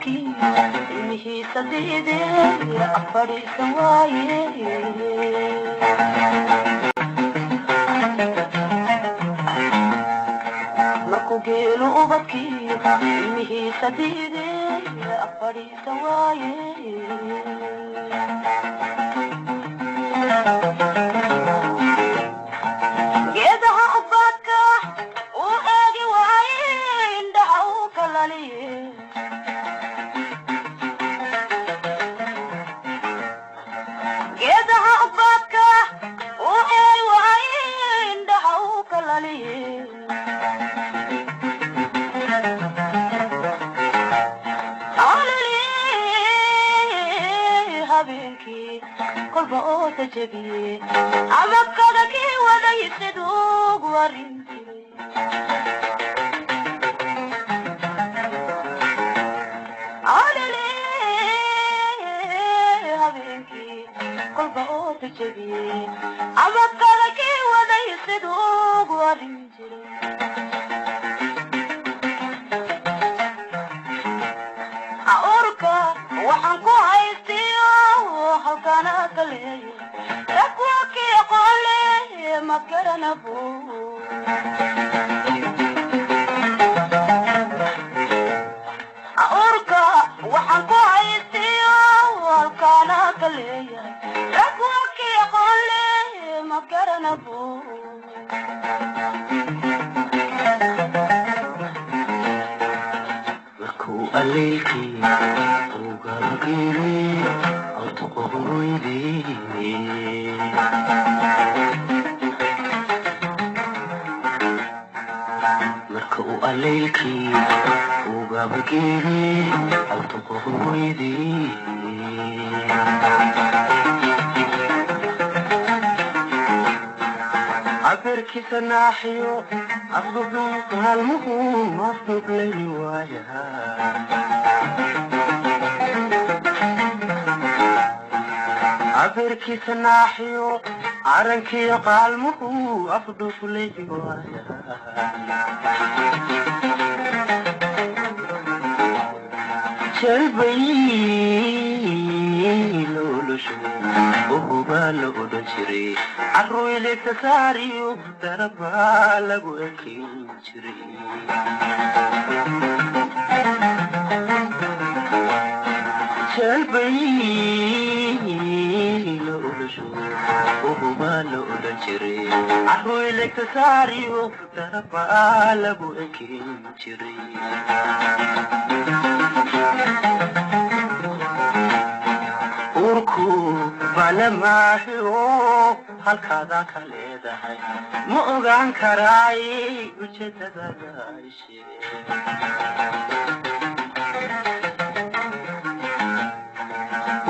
Ubadkii ilmihiisa diide fadhiisan waaye. Markuu geelu ubadkii ilmihiisa diide fadhiisan waaye. Geedaha ubadka uu eegi waaye, indhaha uu kalaliye. Geedaha ubadka uu eegi waaye, indhaha uu kalaliye. Olole habeenkii kolba ooda jebiye, ababkada kii waday siduugu arrin jiray. Olole habeenkii kolba ooda jebiye, ababkada kii waday siduugu arrin jiray. Urka waxaan ku haystiyo halkana ka leeya rakwakii qole ma garanabo. Urka waxaan ku haystiyo halkana ka leeyahay rakwakii qole ma garanabo. Markuu alleylkii ugabageelay awtuqohoydii. Marka uu alleylkii ugabageelay awtuqohoydii. Cabirkiisa naaxiyo afdubnu maalmuhu afdublay waayaha. Cabirkiisa naaxiyo carankiyo qaalmuhu afdhublay waayaha. Jalbay loolasho uhubaa la odhan jiray, carruiligta saariyo darabaa lagu ekin jiray. Jalbay loolasho uhubaa la odhan jiray, carruiligta saariyo darabaa lagu ekin jiray. Urku balamaaxio halkaada ka leedahay ma ogaan karaay ujeedadada ishe.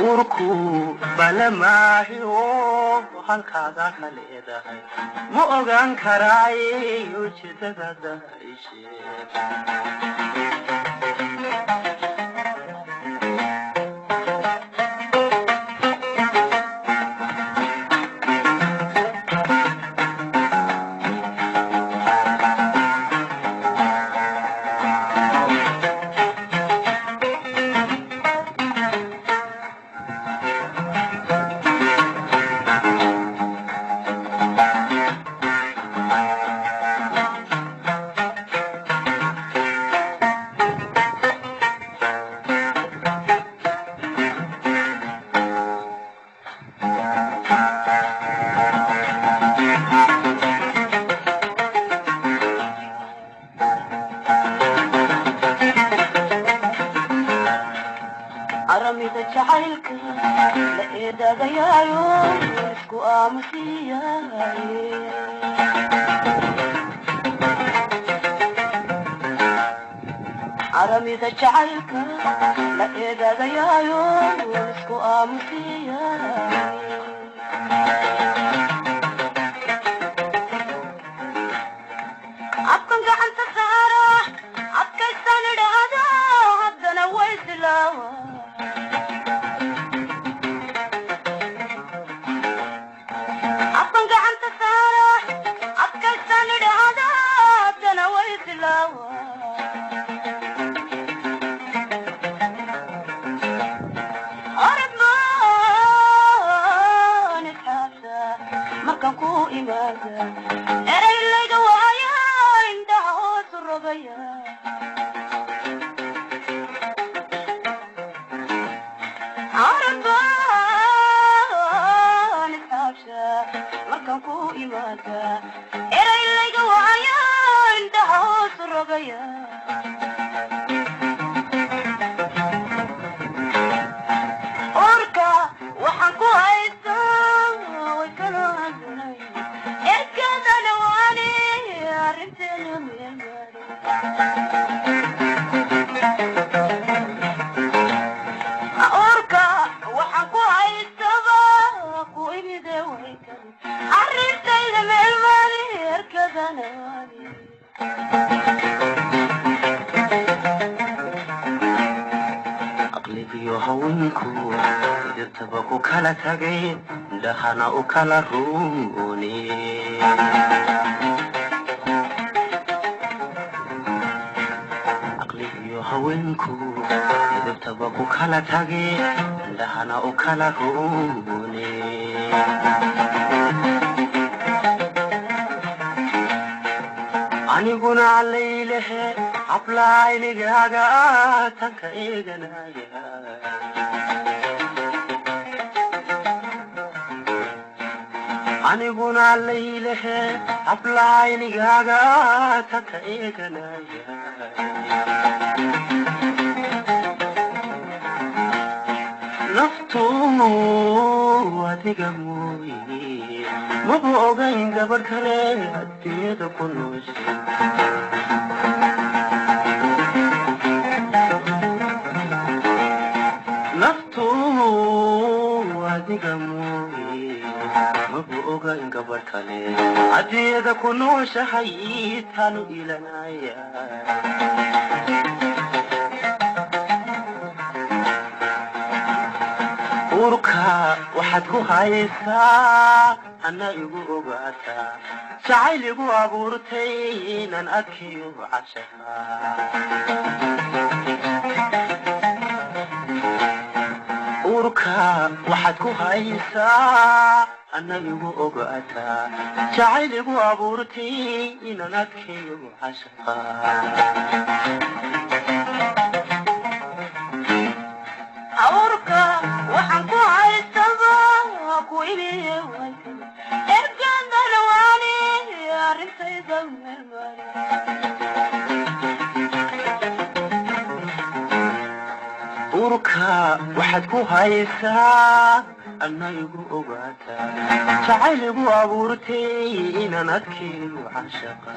Urku balamaaxio halkaada ka leedahay ma ogaan karaay ujeedadada ishe. Aramida jacaylka la eedaadayaayo isku aamusiyaye. Aramida jacaylka la eedaadayaayo isku aamusiyaye. Afkan gacanta saara adkaysan idhaahda, haddana way silaawa. Afkan gacanta saara adkaysan idhaahda, haddana way silaawa. ogaya. Urka waxaan ku haystaa way kala hadlay, erkadana waani arrinteena meel marin. Urka waxaan ku haystaba ku imide way kale, arrintayda meel mari, erkadana waani. Aqligiyo haweenku dirtaba ku kala tagay, dhahana u kala ruune. Aqligiyo haweenku dirtaba ku kala tagay, dhahana u kala ruune. Aniguna allaylehe hablaynigaaga tanka eeganaya. Aniguna allaylehe hablaynigaaga tanka eeganaya. Naftu adiga mooye maba ogayn gabadh kale adduunyada ku nooshay. Naftu adiga mooye maba ogayn gabadh kale adduunyada ku nooshahay, taanu ilanaya. Urka waxaad ku haysaa ana igu ogaataa, jacayl igu abuurtay inaan adkayo cashaqa. Urka waxaad ku haysaa ana igu ogaataa, jacayl igu abuurtay inaan adkayo cashaqa. Awrka waxaan ku haystaba ku ibiye way kale, erkadana waani arrintayda meel mari. Urka waxaad ku haysaa ana igu ogaataa, jacayl igu abuurtay inaan adkeeyo cashaqa.